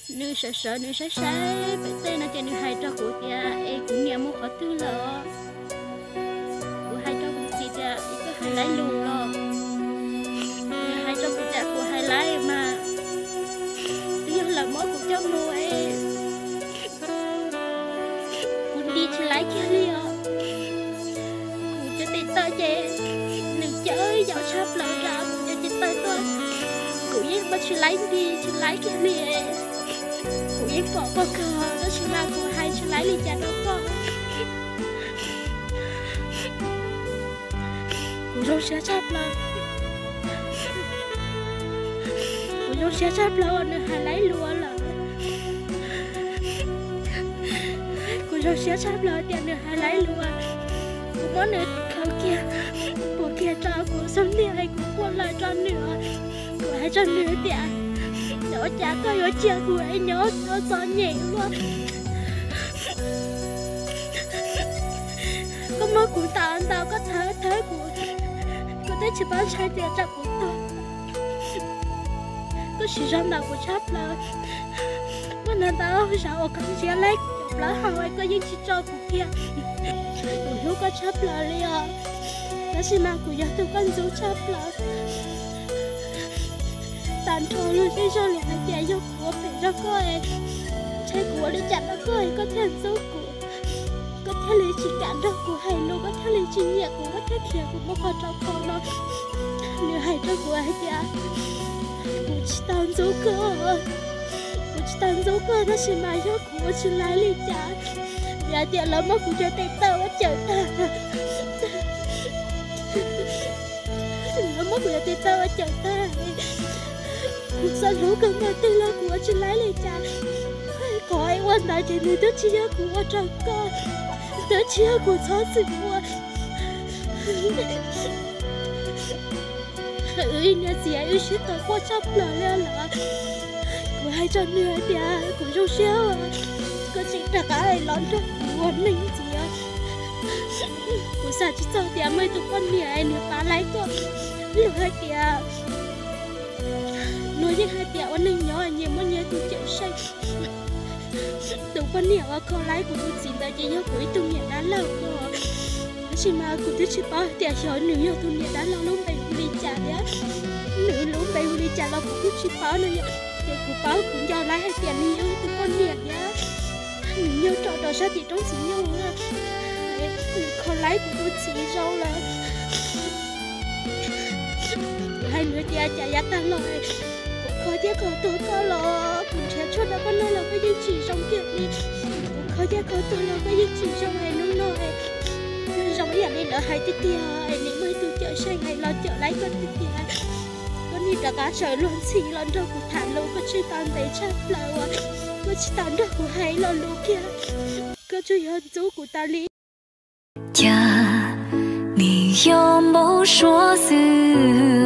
Nws sawv sawv nws saib saib pem tej no ces nws hais rau kuv tias, es kuv niam mus qhov twg lawm? Kuv hais rau kuv txiv tias, koj hais laib lus los? Nws hais rau kuv tias kuv hais laib mas, twb yog lawv muab kuv coj mus es kuv nti tsis laib kiag li os. Kuv cov tes taw ces nws cawm yaum tshaj plaws rau kuv cov tes taw tuaj, kuv yeej muab tsis laib nti tsis laib kiag li. Kuv yeej pom koj kawg tab sis mas kuv hais tsis laib li cas rau koj. Kuv zoo siab tshaj plaws, kuv zoo siab tshaj plaws uas nws hais laib lus lawm. Kuv zoo siab tshaj plaws tias nws hais laib lus. Kuv muab nws khaws kiag, puag kiag rau kuv xub ntiag es kuv quaj lawm rau nws. Kuv hais rau nws tias, ua cas koj yuav cia kuv es nyob txom nyem luaj? Koj muab kuv ntaus ntaus, koj thawb thawb kuv, kuv twb tsis paub ntshai tias tsam kuv tuag. Koj siv zog ntaus kuv tshaj plaws, koj ntaus ntaus zam uas koj ntsiav laib cov plaub hau es koj yeej tsis tso kuv kiag. Kuv hlub koj tshaj plaws li os, tab sis mas kuv yog tus koj ntxub tshaj plaws. Tag nrho luag zej zog lawv hais tias yog kuv ua phem rau koj es, ntshai kuv ua li cas rau koj es koj thiaj ntxub kuv, koj thiaj li tsis kam nrog kuv hais lus, koj thiaj li tsis nyiam kuv, koj thiaj khiav kuv mus qhov rau qhov no. Nws hais rau kuv hais tias, kuv tsis tau ntxub koj, kuv tsis tau ntxub koj tab sis mas yog kuv ua tsis laib li cas, vim hais tias lawv muab kuv cov tes taw ua cawm tag, lawv muab kuv cov tes taw ua cawm tag. Kuv xav hlub kawg nkaus twg los kuv ua tsis laib li cas. Qhov ua ntawd ces nws twb tsis yog kuv ua rau koj, twb tsis yog kuv txhob txwm ua. Wb niam txiv wb sib tau quaj tshaj plaws li lawm. Kuv hais rau nws hais tias kuv zoo siab uas koj tseem rov qab los nrog kuv ua neej ntxiv. Kuv xav tsis txog tias muaj ib tug poj niam nws pav laib koj. Luag hais tias, luag yeej hais tias ua neeg nyob nyias muaj nyias tus cawm seej. Tus poj niam uas kho laib kuv tus txiv ntawd ces yog kuv ib tug niam dab laug ko. Tab sis mas kuv twb tsis paub tias xyov nws yog tus niam dab laug lub npe hu li cas thiab, nws lub npe hu li cas los kuv twb tsis paub no yom. Ces kuv paub kuv nco laib hais tias nws yog ib tug poj niam thiab, nws nyob rau rau sab tim roob txiv nyuj, nws kho laib kuv tus txiv zoo lawm. Hais nws tias cas yav tag los kuv kho thiab kho tuag koj los kuv nrhiav tshuaj rau koj noj los koj yeej tsis zoo kiag li. Kuv kho thiab kho tuag los koj yeej tsis zoo es hnub no zoo ib yam li lawv hais tiag tiag es nws muaj ib tug cawm seej es los cawm laib koj tiag tiag. Koj nim rov qab sawv luag ntxhi los nrog kuv tham lus, koj tsis tau ntev tshaj plaws uas koj tsis tau nrog kuv hais lo lus kiag, koj tsuas yog ntxub kuv tas li. Cas nws yog npau suav xwb.